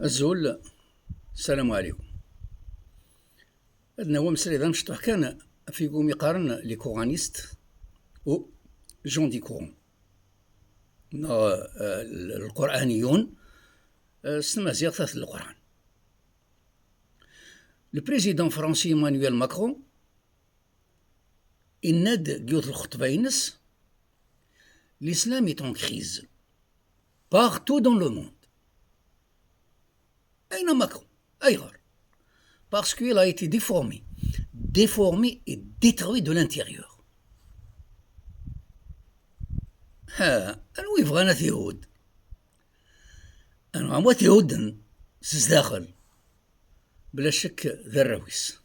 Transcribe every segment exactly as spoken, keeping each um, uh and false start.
Azul, ssalamu ɛlikum. Ad nawi ameslay d amecṭuḥ kan ɣef wumi qqaren les coranistes u Jean du Coran, neɣ, eh, lqur'aniyun, eh, s tmaziɣt at Leqran. Le président français Emmanuel Macron yenna-d deg yiwet lxeṭba-ines: l'islam est en crise partout dans le monde. Ayna Macron? Ayɣer? Parce qu'il a été déformé, déformé et détruit de l'intérieur. Ha, anwa yebɣan ad t-ihudd? Anwa, anwa t-ihudden s zdaxel? Bla ccek d arraw-is,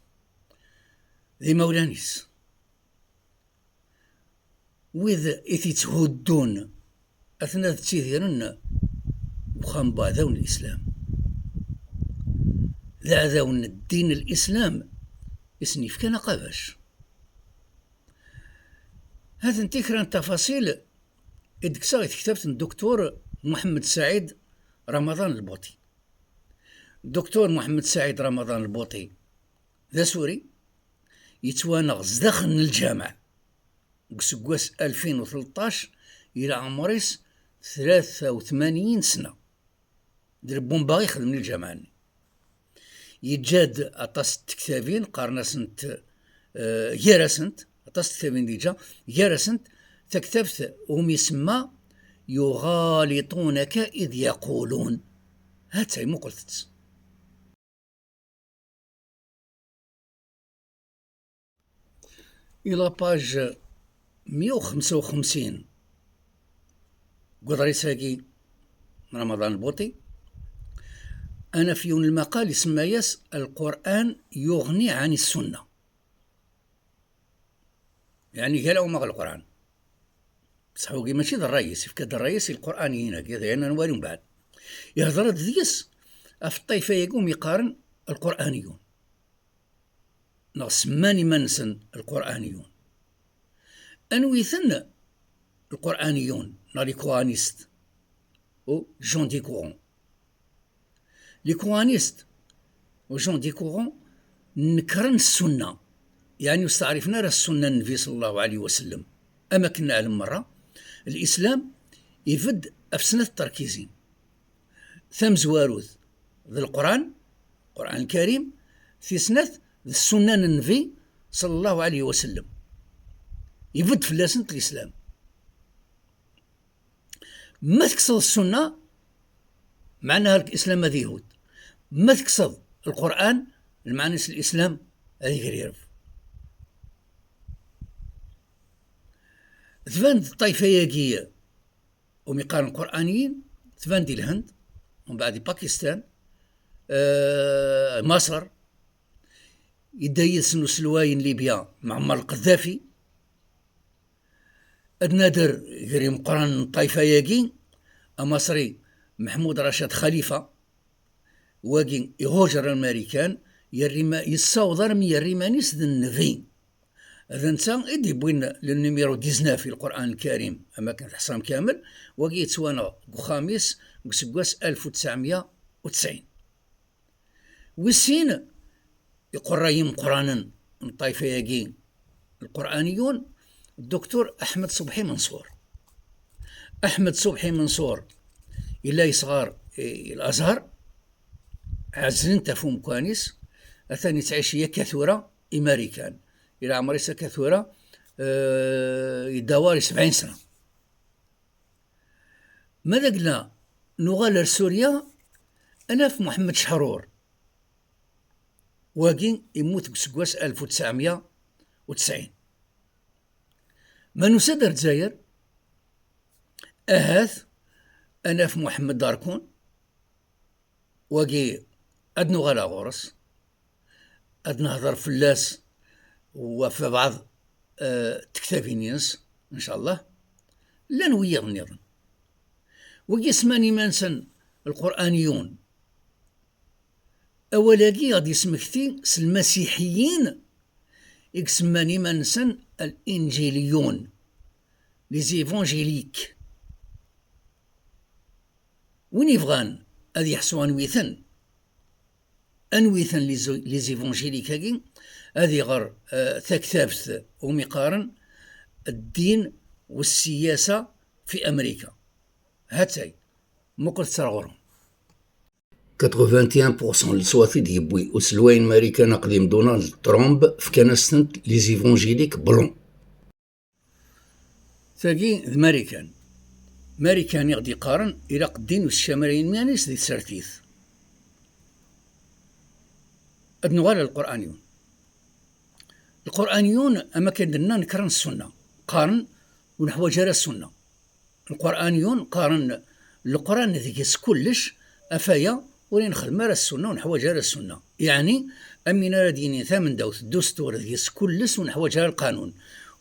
d imawlan-is. Wid i t-itthuddun aten ad ttidiren deg uxxam n uɛdaw n Lislam. D aɛdaw n ddin n Lislam i sen-yefkan aqabac. Hatenti kra n tafaṣil i d-kkseɣ i tektabt n Duktur Muḥemmed Saɛid Ramaḍan Lbuṭi. Duktur Muḥemmed Saɛid Ramaḍan Lbuṭi d asuri, yettwaneɣ zdaxel n lǧameɛ. Deg useggas alfin u tleṭṭac, yella ɛemṛ-is tlata u tmanyin sna. D lbumba i xedmen lǧameɛ-nni. Yeǧǧa-d aṭas n tektabin, qqaren-asent, eh, gar-asent, aṭas n tektabin i d-yeǧǧa, gar-asent taktabt umi isemma يغالطونك إذ يقولون. Ha-tt-ay, muqlet-tt. I la page meyya u xemsa u xemsin deg uḍris-agi n Ramaḍan Lbuṭi, ad naf yiwen lmaqal isemma-yas القرآن يغني عن السنة. Yeɛni gar-awen ɣer Leqran. Bṣeḥ wagi mačči d ṛṛay-is, yefka-d ṛṛay-is i Lqur'aniyin-agi, d ayen ad nwali mbeɛd. Ihḍer-d deg-s ɣef ṭṭayfa-yagi umi qqaren Lqur'aniyun, neɣ semman iman-nsen Lqur'aniyun. Anwi-ten Lqur'aniyun, neɣ les coranistes, u Jean du Coran? Les coranistes u Jean du Coran nekren ssunna, yeɛni ur steɛrifen ara ssunna n Nnbi ṣalla Llahu ɛalayhi wa sallam. Am akken neɛlem merra, Lislam ibedd ɣef snat terkizin. Tamezwarut d Leqran, Qur'an Lkarim, tis snat d ssunna n Nnbi ṣalla Llahu ɛalayhi wa sallam. Ibedd fell-asent Lislam. Ma tekkseḍ ssunna, meɛnaha Lislam ad ihudd. Ma tekkseḍ Lqur'an, lmeɛna-s Lislam ad igrireb. Tban-d ṭṭayfa-yagi umi qqaren Qur'aniyin, tban di Lhend, umbeɛd di Pakistan, eh, Maṣer, yedda yid-sen uselway n Libya, Mɛemmar Lqeddafi. Ad nader gar imeqqranen n ṭṭayfa-yagi, Amaṣri Meḥmud Racad Xalifa, wagi ihujer ar Marikan, yerra ima-, yessaweḍ armi yerra iman-is d nnbi. D netta i d-yewwin le numéro dix-neuf i Lqur'an Lkarim, am akken teḥṣam kamel, wagi yettwaneɣ deg uxxam-is deg useggas alef u tesɛemya u tesɛin. Wis sin, iqerray imeqqranen n ṭṭayfa-yagi, Lqur'aniyun, Duktur Aḥmed Ṣubḥi Menṣur. Aḥmed Ṣubḥi Menṣur yella yesɣar i Lazhar, ɛezlen-t ɣef umkan-is, atan yettɛici akka tura i Marikan. I leɛmer-is akka tura, eh, yedda war i sebɛin sna. Ma d agla nuɣal ar Surya, ad naf Muḥemmed Cehrur. Wagi immut deg useggas alef u tesɛemya u tesɛin. Ma nusa-d ar Lezzayer, ahat ad naf Muḥemmed Darkun. Wagi ad nuɣal ɣur-s, ad nehder fell-as u ɣef beɛḍ, eh, tektabin-ines, ncallah. Llan wiyaḍ nniḍen. Wagi semman iman-nsen Lqur'aniyun. Awal-agi ad d-yesmekti s lmasiḥiyin i isemman iman-nsen Al-Inǧiliyun, les évangéliques. Win yebɣan ad yeḥṣu anwi-ten, Anwi-ten les, les évangéliques-agi? Ad iɣer, eh, taktabt umi qqaren ddin u ssiyasa fi Amrika. Ha-tt-ay, muqlet ar ɣur-m. Quatre-vingt-un pour cent n leṣwat i d-yewwi uselway n Marikan aqdim Donald Trump, fkan-as-tent les évangéliques blancs. Tagi d Marikan. Marikan i ɣ-d-yeqqaren ilaq ddin u tcamrayin myanis di tsertit. Ad nuɣal ar Lqur'aniyun. Lqur'aniyun, am akken d-nnan, nekren ssunna. Qqaren ur neḥwaǧ ara ssunna. Lqur'aniyun qqaren Leqran deg-s kullec, af aya ur i nexdem ara ssunna, ur neḥwaǧ ara ssunna. Yeɛni, am win ara d-yinin tamendawt, ddustur, deg-s kullec ur neḥwaǧ ara lqanun.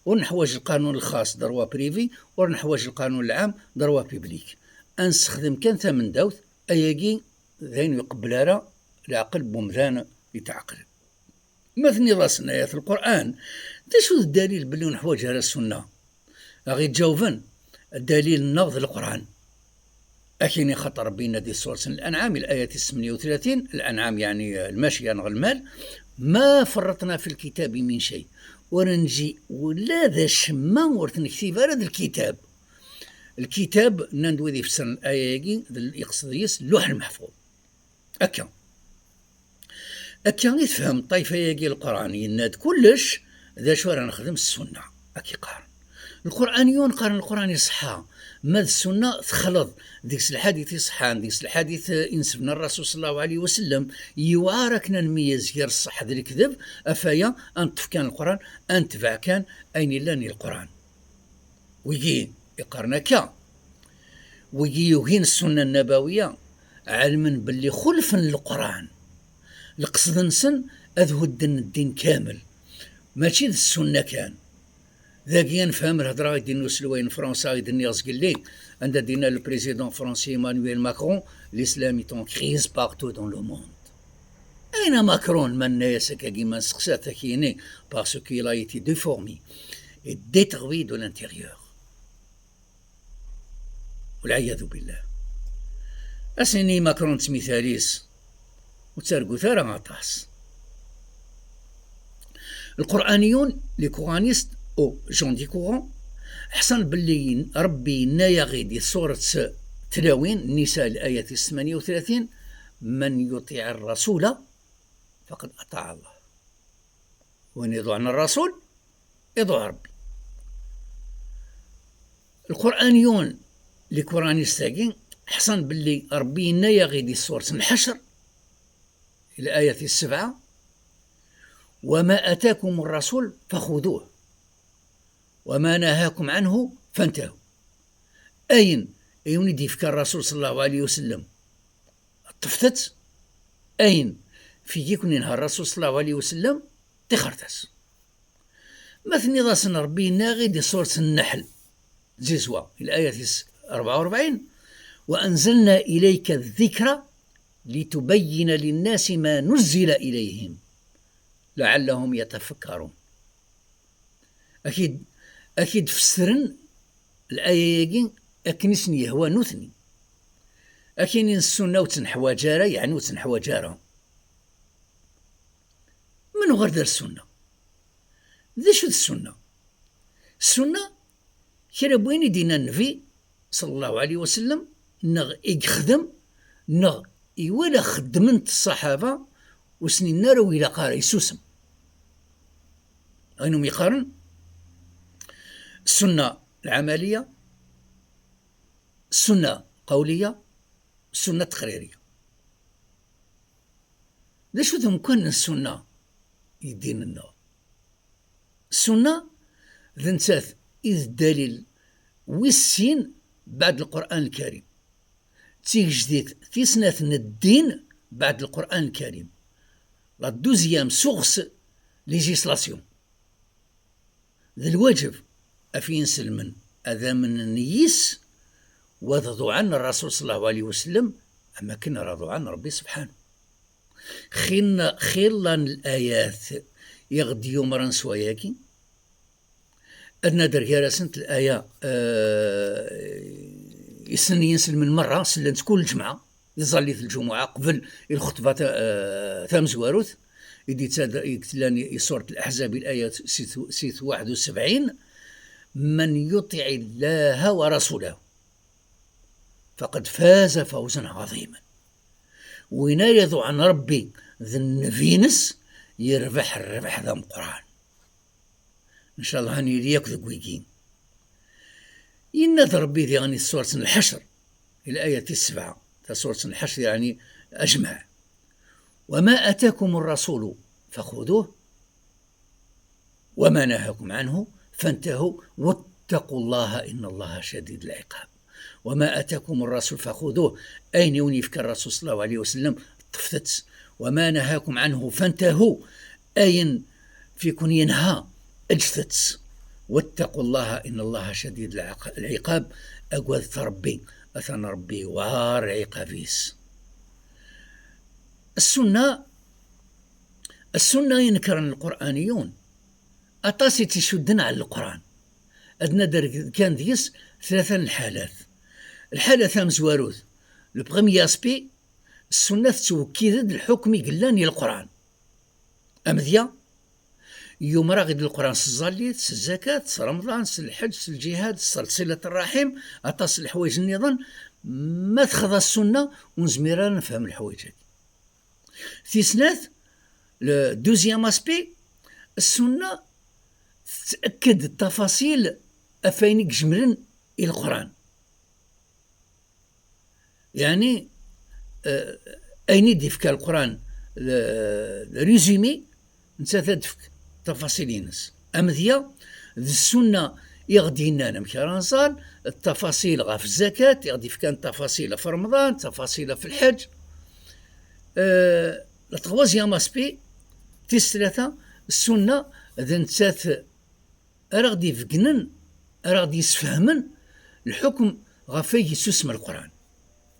Ur neḥwaǧ lqanun lxas, droit privé, ur neḥwaǧ lqanun lɛam, droit public. Ad nessexdem kan tamendawt, ayagi d ayen ur iqebbel ara leɛqel n wemdan yetɛeqqlen. Ma tenniḍ-asen ayat n Lqur'an, d acu d ddalil belli ur neḥwaǧ ara ssunna? A ɣ-iǧawben, ddalil-nneɣ d Leqran. Ad k-ini xaṭer Ṛebbi yenna di surat n Lanɛam, الآية ثمانية وثلاثين, Lanɛam yeɛni, eh, lmaciya neɣ lmal, ما فرطنا في الكتاب من شيء. Ur neǧǧi ula d acemma ur t-nektib ara d lkitab. Lkitab, nnan-d wid ifessren aya-agi, d l-, yeqsed yes Lluḥ Lmeḥfud. Akka. Akka i tefhem ṭṭayfa-agi Leqran, yenna-d kullec d acu ara nexdem s ssunna. Akka i qqaren. Lqur'aniyun qqaren Leqran iṣeḥḥa, ma d ssunna texleḍ, deg-s lḥadit iṣeḥḥan, deg-s lḥadit, eh, inesben ar Rasul sallallahu alayhi wa sallam, yewɛer akken ad nmeyyez gar ṣṣeḥ d lekdeb, af aya ad neṭṭef kan Leqran, ad netbeɛ kan ayen illan i Leqran. Wigi iqqaren akka, wigi yugin ssunna nnabawiya, ɛelmen belli xulfen Leqran. Leqsed-nsen ad hudden ddin kamel, mačči d ssunna kan. Dagi ad nefhem lhedra i d-yenna uselway n Fransa i d-nniɣ zgelli, anda d-yenna le président français Emmanuel Macron, l'islam est en crise partout dans le monde. Ayna Macron ma nenna-yas akkagi, ma nesteqsa-t, ad k-yini, parce qu'il a été déformé et détruit de l'intérieur. والعياذ بالله. Ad s-nini Macron d tmital-is, ur ttargut ara aṭas. Lqur'aniyun, les coranistes, ou gens du Coran, ḥṣan belli Ṛebbi yenna-yaɣ-id di surat Tlawin, Nisa, الآية ثمانية وثلاثين: من يطع الرسول فقد أطاع الله. Win iḍuɛen Ṛṛasul, iḍuɛ Ṛebbi. Lqur'aniyun, les coranistes-agi, ḥṣan belli Ṛebbi yenna-yaɣ-id di surat Lḥecr, الآية السبعة: وما آتاكم الرسول فخذوه وما نهاكم عنه فانتهوا. Ayen i wen-id-yefka Ṛṛasul sallallahu alayhi wa sallam, ṭṭfet-t, ayen fig i ken-inha Ṛṛasul sallallahu alayhi wa sallam, ṭixret-as. Ma tenniḍ-asen Ṛebbi yenna-ɣ-id di surat Nneḥl, Zizwa, الآية tis rebɛa u rebɛin: وأنزلنا إليك الذكر لتبين للناس ما نزل إليهم لعلهم يتفكرون. Ad k-id-, ad k-id-fessren laya-agi akken i sen-yehwa nutni. Ad k-inin ssunna ur tt-neḥwaǧ ara, yeɛni ur tt-neḥwaǧ ara. Menhu ɣer d ar ssunna? D acu d ssunna? Ssunna, kra n wayen i d-yenna Nnbi, sallallahu alayhi wa sallam, neɣ i yexdem, neɣ iwala xeddmen-t ṣṣaḥaba, ur s-nnin ara ur ilaq ara, isusem. Ayen umi qqaren ssunna lɛamaliya, ssunna qawliya, ssunna teqririya. D acu d umkan n ssunna i ddin-nneɣ? Ssunna d nettat i d ddalil wis sin beɛd Lqur'an Lkarim. D tigejdit tis snat n ddin beɛd Lqur'an Lkarim. La deuxième source législation. D lwaǧeb ɣef yinselmen ad amnen yis-s, wa ad ḍuɛen Ṛṛasul sallallahu alayhi wa sallam, am akken ara ḍuɛen Ṛebbi subḥanu. Xilla, xilla n layat i ɣ-d-yumren s wayagi, ad nader gar-asent laya, eh, i ssnen yinselmen merra, sellen-tt kul lǧemɛa. di tẓallit n lǧumuɛa, qbel i lxutba ta-, eh, tamezwarut, i d-yettellan i surat Laḥzab, i laya si twaḥed u sebɛin: من يطع الله ورسوله فقد فاز فوزا عظيما. Win ara iḍuɛen Ṛebbi d Nnbi-ines, yerbeḥ rrbeḥ d ameqqran. Ncallah ad nili akk deg wigi. Yenna-d Ṛebbi diɣen i surat n Lḥecr, i laya tis sebɛa, ta surat n Lḥecr, yeɛni ajmaɛ: وما آتاكم الرسول فخذوه وما نهاكم عنه فانتهوا واتقوا الله إن الله شديد العقاب. وما آتاكم الرسول فخذوه، ayen i wen-yefka Rasul صلى الله عليه وسلم, ṭṭfet-t. وما نهاكم عنه فانتهوا، ayen fi ken-yenha, ǧǧet-t. واتقوا الله إن الله شديد العق-, العقاب، agadet Ṛebbi, atan Ṛebbi yewɛer lɛiqab-is. Ssunna, ssunna inekren lqur'aniyun, aṭas i tt-icudden ɣer Leqran. Ad nader kan deg-s tlata n lḥalat. Lḥala tamezwarut, le premier aspect, ssunna tettwekkid-d lḥukm i yellan i Leqran. Amedya, yumer-aɣ-id Leqran s tẓallit, s zzakat, s Remḍan, s lḥeǧ, s lǧihad, s ṣilat ṛṛaḥim, aṭas n leḥwayeǧ nniḍen. Ma texḍa ssunna, ur nezmir ara ad nefhem leḥwayeǧ-agi. Tis snat, le deuxième aspect, ssunna tettأكد ttafaṣil ɣef wayen i ijemlen i Leqran. Yeɛni, eh, ayen i d-ifka Leqran, le, le résumé, nettat ad d-tefk ttafaṣil-ines. Amedya, d ssunna i ɣ-d-yennan amek ara nẓall, ttafaṣil ɣef zzakat, i ɣ-d-ifkan ttafaṣil ɣef Remḍan, ttafaṣil ɣef lḥeǧ. Eh, le troisième aspect, tis tlata, ssunna d nettat ara ɣ-d-ibeggnen, ara ɣ-d-yesfehmen lḥukm ɣef ay yessusem Leqran,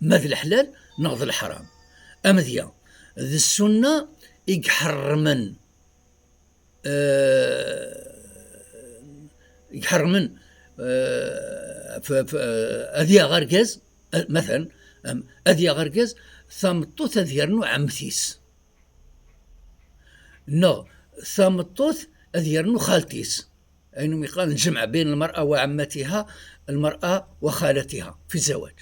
ma d leḥlal neɣ d leḥram. Amedya, d ssunna i iḥerrmen, eh, i iḥerrmen, eh, f-, f-, eh, ad yaɣ argaz, eh, matan, am, ad yaɣ argaz tameṭṭut ad yernu ɛemmet-is, neɣ tameṭṭut ad yernu xalt-is. Ayen umi qqaren الجمع بين المرأة وعمتها، المرأة وخالتها في الزواج.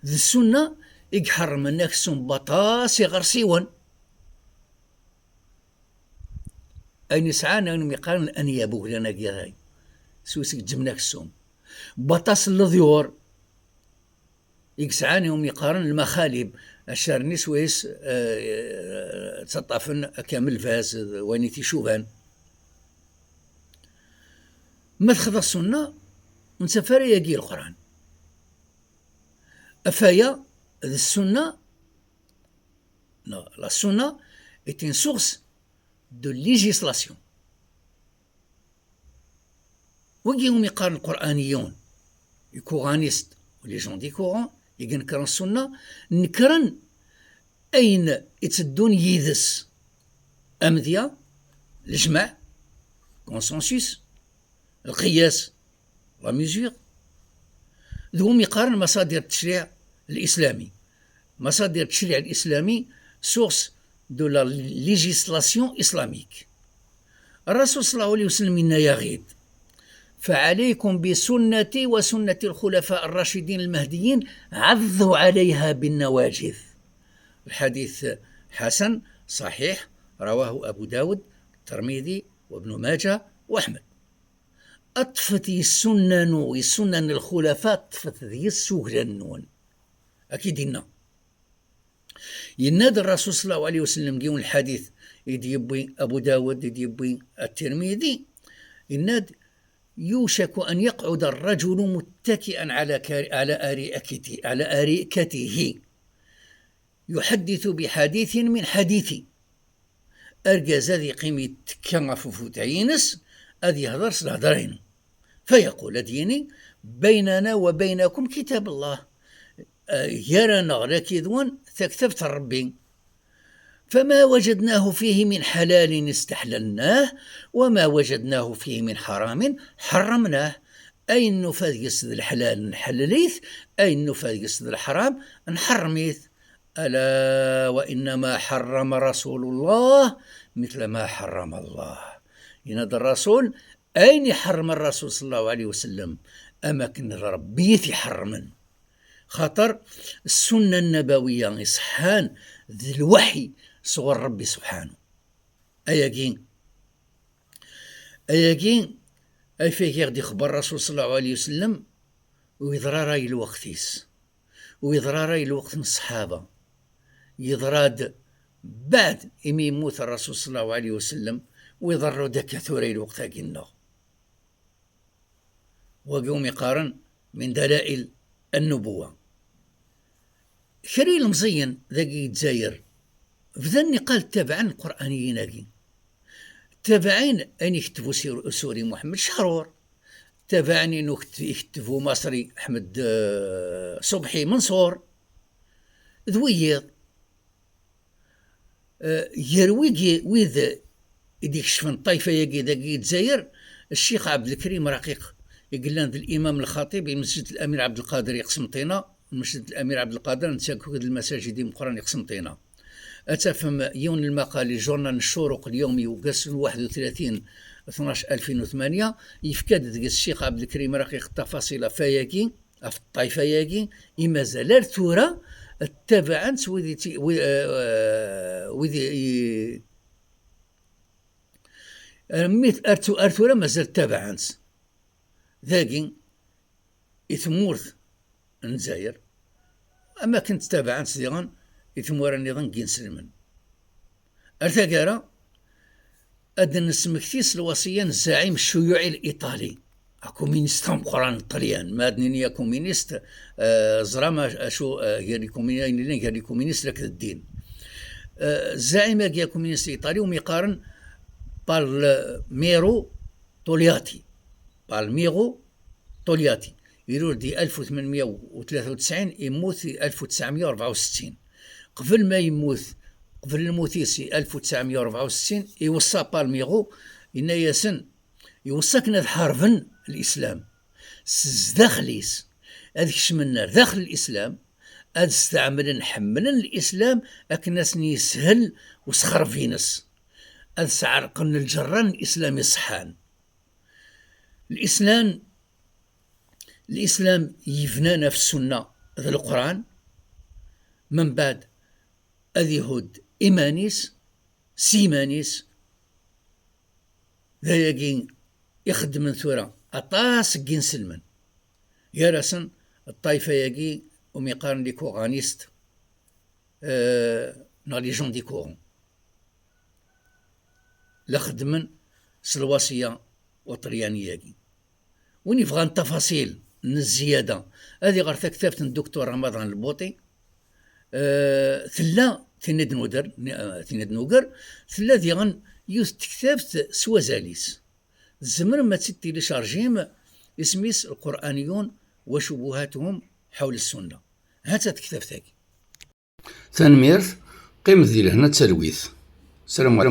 D ssunna i iḥerrmen aksum n waṭas iɣersiwen. Ayen yesɛan ayen umi qqaren الأنياب, uglan-agi, s wis i gezzmen aksum. Waṭas n leḍyur i yesɛan i umi qqaren lmaxalib, accaren-is wis, eh, ttaṭṭafen akka am lbaz d wayen i t-icuban. Ma texḍa ssunna, ur nettaf ara yagi Leqran. Ɣef waya, d ssunna, neɣ la sunna est une source de législation. Wigi umi qqaren lqur'aniyun, les coranistes, ou les gens du Coran, i inekren ssunna, nekren ayen itteddun yid-s, amedya, lejmeɛ, consensus, lqiyas, la mesure, d wumi qqaren masadir ttecliɛ lislami. Masadir ttecliɛ lislami, source de la législation islamique. Rasul صلى الله عليه وسلم yenna-yaɣ-id: فعليكم بسنتي وسنة الخلفاء الراشدين المهديين، عضوا عليها بالنواجذ. الحديث حسن صحيح، رواه أبو داود، الترمذي، وابن ماجه، وأحمد. Ṭṭfet yessunan-nwen, yessunan n lxulafa, ṭṭfet deg-s uglan-nwen. Akka i d-yenna. Yenna-d Rasul صلى الله عليه وسلم deg yiwen lḥadit i d-yewwi Abu Dawud, i d-yewwi At-Tirmidhi, yenna-d: يوشك أن يقعد الرجل متكئا على كار-، على أريكته، على أريكته، يحدث بحديث من حديثي. Argaz ad yeqqim yettekka ɣef ufutay-ines, ad yehder s lhedra-inu. فيقول, ad d-yini: بيننا وبينكم كتاب الله. Eh, gar-aneɣ laki d-wen taktabt n Ṛebbi. فما وجدناه فيه من حلال استحللناه، وما وجدناه فيه من حرام حرمناه. Ayen nufa deg-s d leḥlal, nḥellel-it, ayen nufa deg-s d leḥram, nḥerrem-it. ألا وإنما حرم رسول الله مثل ما حرم الله. Yenna-d Rasul, ayen iḥerrem Rasul صلى الله عليه وسلم, am akken d Ṛebbi i t-iḥerrmen. Xaṭer ssunna nnabawiya iṣeḥḥan d lwaḥy sɣur Ṛebbi subḥanu. Ayagi, ayagi, ayfagi i ɣ-d-ixebber Rasul صلى الله عليه وسلم, ur yeḍra ara i lweqt-is, ur yeḍra ara i lweqt n ṣṣḥaba. Yeḍra-d beɛd imi yemmut Rasul صلى الله عليه وسلم, ur iḍerru-d akka tura i lweqt-agi-nneɣ. Wagi umi qqaren من دلائل النبوة. Kra ilemẓiyen dagi i Lezzayer bdan niqal ttabaɛen lqur'aniyin-agi. Ttabaɛen ayen iketteb usur-, usuri Muḥemmed Cahrur. Ttabaɛen ayen uket-, iketteb umaṣri Ḥmed, eh, Ṣubḥi Menṣur. D wiyiḍ. Eh, gar wigi, wid i d-ikecfen ṭṭayfa-agi dagi i Lezzayer, Ccix Ɛebdelkrim Raqiq, i yellan d limam lxaṭib i Mesjid Lamir Ɛebdelqader i Qsenṭina. Mesjid Lamir Ɛebdelqader netta akked lmasajid imeqqran i Qsenṭina. Ad tafem yiwen n lmaqal i jurnal n Ccuruq Lyawmi ugass n waḥed u tlatin, tnac, alfin u tmanya, yefka-d deg-s Ccix Ɛebdelkrim Raqiq ṭṭafaṣil ɣef wayagi, ɣef ṭṭayfa-agi, i mazal ar tura ttabaɛen-tt wid i, wid, eh, wid i, armi ar tu-, ar tura mazal ttabaɛen-tt. Dagi, i tmurt n Lezzayer, am akken ttabaɛen-tt diɣen i tmura nniḍen n yinselmen. Ar taggara, ad d-nesmekti s lwasiya n zzaɛim ccuyuɛi l-iṭali, akuminist ameqqran n Ṭṭelyan. Ma ad nini akuminist, eh, ẓram acu, eh, gar ikumini-, ayen yellan gar ikuminist akked ddin. Eh, zzaɛim-agi akuminist n Iṭali umi qqaren Palmiro Togliatti. Palmiro Togliatti. Ilul di alef u tmenmya u tlata u tesɛin, immut di alef u tesɛemya u rebɛa u settin. Qbel ma yemmut, qbel lmut-is i alef u tesɛemya u rebɛa u settin, iweṣṣa Palmiro, yenna-yasen, iweṣṣa-ken ad ḥarben Lislam s zdaxel-is, ad kecmen ar daxel Lislam, ad steɛmlen, ḥemmlen Lislam akken ad sen-yeshel usexreb-ines, ad sɛerqen lǧerra n Lislam iṣeḥḥan. Lislam, Lislam yebnan ɣef Ssunna d Leqran, membeɛd ad ihudd iman-is s yiman-is. D ayagi i xeddmen tura aṭas n yinselmen, gar-asen ṭṭayfa-agi umi qqaren les Coranistes, eh, neɣ les gens du Coran. La xeddmen s lwasiya uṭelyani-agi. Win yebɣan tafaṣil n zzyada, ad iɣer taktabt n Duktur Ramadan Lbuṭi. Eh, tella tin i d-nuder, eh, tin i d-nuger, tella diɣen yiwet n tektabt s wazal-is. Tzemrem ad tt-id-tilicharjim, isem-is Lqur'aniyun wa cubuhatuhum ḥawla ssunna. Ha-tt-a tektabt-agi. Tanemmirt, qqimet di lehna d talwit. Salam aleykum.